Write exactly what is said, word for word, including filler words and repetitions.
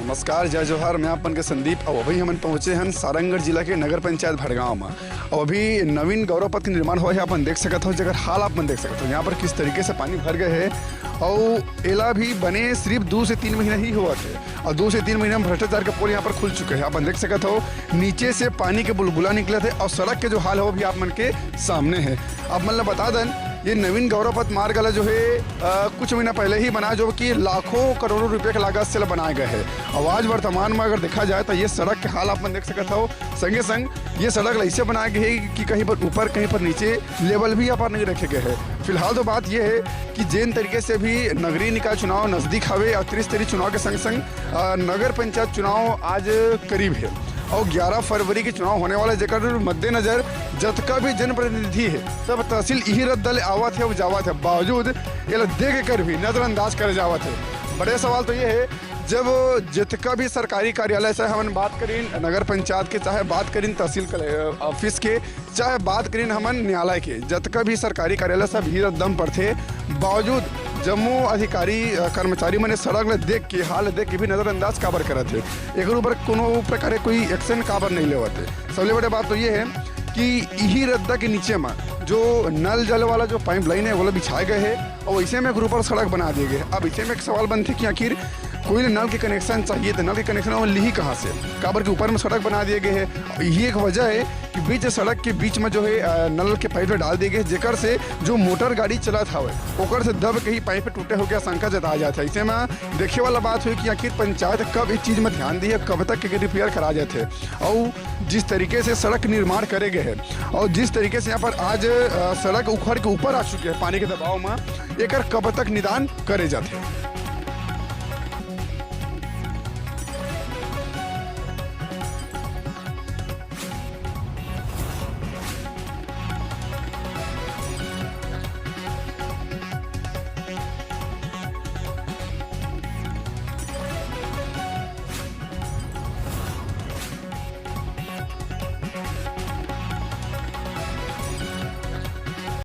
नमस्कार, जय जोहार, मैं आप मन के संदीप। अउ अभी हमन पहुंचे हन सारंगढ़ जिला के नगर पंचायत भड़गांव म। अउ अभी नवीन गौरव पथ के निर्माण होए हे, आप मन देख सकत हो, जेकर हाल आप मन देख सकत हो। यहाँ पर किस तरीके से पानी भर गए हे, अउ एला भी बने सिर्फ दू से तीन महीना ही होवत हे, अउ दू से तीन महीना में भ्रष्टाचार के पोल यहाँ पर खुल चुके हे। आप मन देख सकत हो, नीचे से पानी के बुलबुला निकलत हे, अउ सड़क के जो हाल हे, वो भी आप मन के सामने हे। आप मन ला बता दन, ये नवीन गौरव पथ मार्ग ला जो हे, अ, कुछ महीना पहले ही बना, जो कि लाखों करोड़ों रुपए के लागत से ला बनाए गए हे। अउ आज वर्तमान में अगर देखा जाए, तो ये सड़क के हाल आप मन देख सकत हो। संगे संग ये सड़क ला ऐसे बनाए गए हे कि कहीं पर ऊपर, कहीं पर नीचे, लेवल भी यहाँ पर नहीं रखे गए हे। फिलहाल तो बात ये हे कि जेन तरीके से भी नगरीय निकाय चुनाव नजदीक हवे अउ त्रिस्तरीय चुनाव के संग संग, अ, नगर पंचायत चुनाव आज करीब हे अउ ग्यारह फरवरी के चुनाव होने वाला हे, जेकर मद्देनजर जतका भी जनप्रतिनिधि हे, सब तहसील इही रद्दा ले आवत हे अउ जावत हे, बावजूद एला देख कर भी नजरअंदाज करे जावत हे। बड़े सवाल तो ये हे, जब जतका भी सरकारी कार्यालय, चाहे हमन बात करिन नगर पंचायत के, चाहे बात करिन तहसील कले-, ऑफिस के, चाहे बात करिन हमन न्यायालय के, जतका भी सरकारी कार्यालय सब इही रद्दा म पड़थे, बावजूद जम्मो अधिकारी, अ, कर्मचारी मन ए सड़क ल देख के, हाल देख के भी नजरअंदाज काबर करत हे, एकर ऊपर कोनो प्रकार के कोई एक्शन काबर नहीं लेवत हे। सबले बड़े बात तो ये हे कि इही रद्दा के नीचे म जो नल जल वाला जो पाइपलाइन हे, ओला बिछाए गए हे अउ इसे में एक ऊपर सड़क बना दिए गए। अब इसे में एक सवाल बनथे कि आखिर कोई ल नल के कनेक्शन चाहिए, तो नल के कनेक्शन वो लिही कहाँ से? काबर के ऊपर में सड़क बना दिए गए हे। यही एक वजह हे कि बीच सड़क के बीच में जो हे, अ, नल के पाइप ल डाल दिए गए, जेकर से जो मोटर गाड़ी चलत हवे, ओकर से दब के ही पाइप टूटे होके आशंका जताया जात हे। इसे में देखे वाला बात होही कि आखिर पंचायत कब इस चीज में ध्यान दिही, कब तक के रिपेयर करा जाथे। अउ जिस तरीके से सड़क निर्माण करे गए हे अउ जिस तरीके से यहाँ पर आज, अ, सड़क उखड़ के ऊपर आ चुके हे पानी के दबाव में, एकर कब तक निदान करे जाथे?